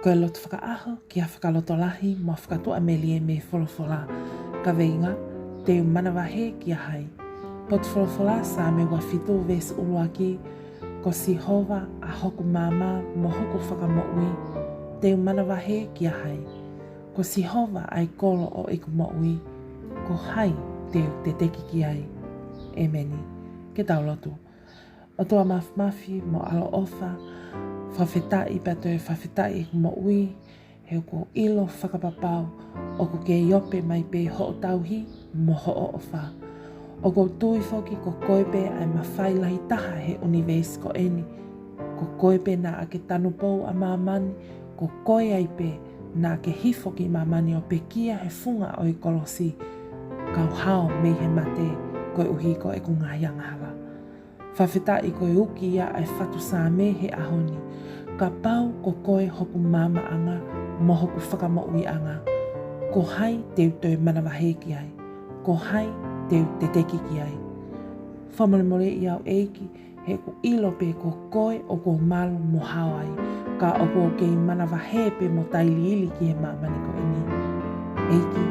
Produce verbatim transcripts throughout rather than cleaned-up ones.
Ko e lotu fakaʻaho ki ha fakalotolahi mo ha fakatuʻamelie mei he folofola. Kaveinga: Te u manavahē kia hai? Potu folofola: Saame ua fitu veesi ʻuluaki: Ko Sihova ʻa hoku maama mo hoku fakamoʻui, te u manavahē kia hai? Ko Sihova ʻa e kolo ʻo ʻeku moʻui, ko hai te u teteki ki ai? ʻEmeni. Ke tau lotu. ʻOtua mafimafi mo ʻaloʻofa, fakafetaʻi pea toe fakafetaʻi ʻeku moʻui, he ʻoku ou ʻilo fakapapau ʻoku kei ope mai pē hoʻo tauhi mo hoʻo ʻofa. ʻOku ou tui foki ko koe pē ʻa e mafai lahi taha he ʻuniveesi ko eni. Ko koe pē naʻa ke tanupou ʻa māmani, ko koe ai pē naʻa ke hifo ki māmani ʻo pekia he funga ʻo e kolosi, kau hao mei he mate koeʻuhi ko ʻeku ngaahi angahala. Fakafetaʻi ko e uki ia ʻa e fatu Saame he ʻaho ni: Kapau ko koe hoku maamaʻanga mo hoku fakamoʻuiʻanga, ko hai te u toe manavahē ki ai? Ko hai te u teteki ki ai? Fakamolemoleʻi au, ʻEiki, he ʻoku ou ʻilo pē ko koe ʻoku ou malu mo hao ai, ka ʻoku ou kei manavahē pē mo tailiili ki he māmani ko eni. ʻEiki,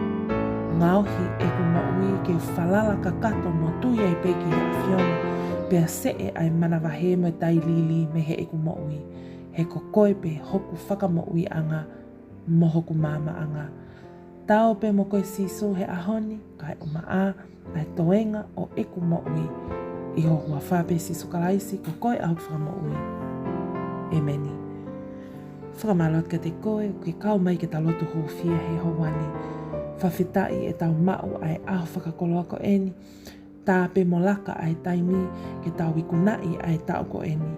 ngaohi ʻeku moʻui ke u falala kakato mo tui ai pē ki he ʻAfiona, pea seʻe ʻa e manavahē mo e tailiili mei heʻeku moʻui, he ko koe pē hoku fakamoʻuiʻanga mo hoku maamaʻanga. Tau pē mo koe Sīsū he ʻaho ni, kae ʻumaʻā ʻa e toenga ʻo ʻeku moʻui. ʻI ho huafa pē Sīsū Kalaisi, ko koe ʻa hoku fakamoʻui. ʻEmeni. Fakamālō atu kiate koe ʻoku ke kau mai ke ta lotu hūfia he houa ni. Fakafetaʻi ʻetau maʻu ʻa e ʻaho fakakoloa ko eni. Tā pē mo laka ʻa e taimi ke tau ikunaʻi ʻa e taʻu ko eni.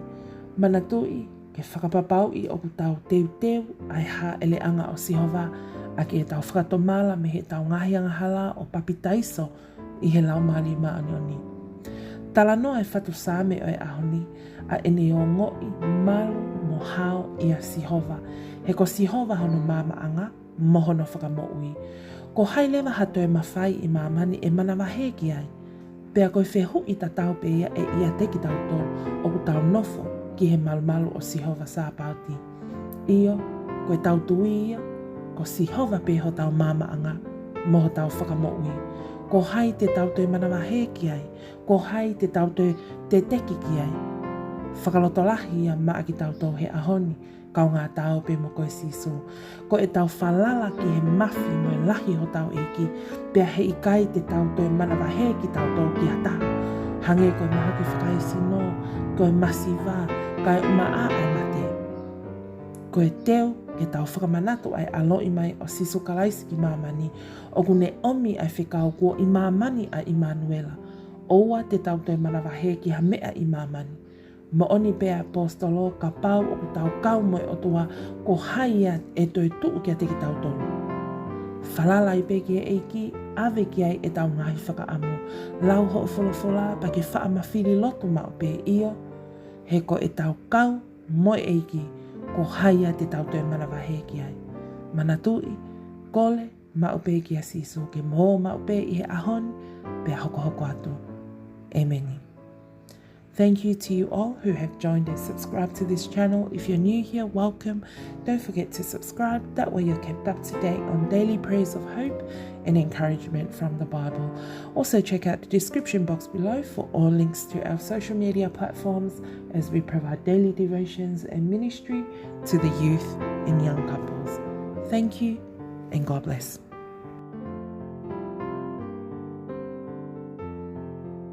Manatuʻi ke fakapapauʻi ʻoku tau teuteu ʻa e hāʻeleʻanga ʻo Sihova ʻaki ʻetau fakatomala mei heʻetau ngaahi angahala ʻo papitaiso ʻi he Laumālie Māʻoniʻoni. Talanoa e fatu Saame ʻo e ʻaho ni ʻa ʻene ongoʻi malu mo hao ʻia Sihova, he ko Sihova hono maamaʻanga mo hono fakamoʻui. Ko hai leva ha toe mafai ʻi māmani ʻe manavahē ki ai? Pea ko e fehuʻi tatau pē ia ʻe ʻiate kitautolu ʻoku tau nofo ki he malumalu ʻo Sihova Sāpaoti. ʻIo, ko ʻetau tui ia, ko Sihova pē hotau maamaʻanga mo hotau fakamoʻui. Ko hai te tau toe manavahē ki ai? Ko hai te tau toe teteki ki ai? Fakalotolahi ia maʻa kitautolu he ʻaho ni, kaungā tau pē mo koe Sīsū. Ko ʻetau falala ki he mafi mo e lahi hotau ʻEiki, pea heʻikai te tau toe manavahē kitautolu ki ha taha, hangē ko e mahaki fakaesino, ko e masiva, kae ʻumaʻā ʻa e mate. Ko e teu ke tau fakamanatu ʻa e ʻaloʻi mai ʻo Sīsū Kalaisi ki māmani, ʻoku ne ʻomi ʻa e fekau kuo ʻi māmani ʻa ʻImanuela. ʻOua te tau toe manavahē ki ha meʻa ʻi māmani. Moʻoni pē ʻaposetolo, kapau ʻoku tau kau mo e ʻOtua, ko hai ia ʻe toe tuʻu kiate kitautolu? Falala ai pē ki he ʻEiki, ʻave ki ai ʻetau ngaahi fakaʻamu. Lau hoʻo folofola pea ke faʻa mafili lotu maʻu pē, ʻio, he ko ʻetau kau mo e ʻEiki, ko hai ia te tau toe manavahē ki ai? Manatuʻi, kole maʻu pē kia Sīsū ke mo maʻu pē ʻi he ʻaho ni pea hokohoko atu. ʻEmeni. Thank you to you all who have joined and subscribed to this channel. If you're new here, welcome. Don't forget to subscribe. That way you're kept up to date on daily prayers of hope and encouragement from the Bible. Also check out the description box below for all links to our social media platforms as we provide daily devotions and ministry to the youth and young couples. Thank you and God bless.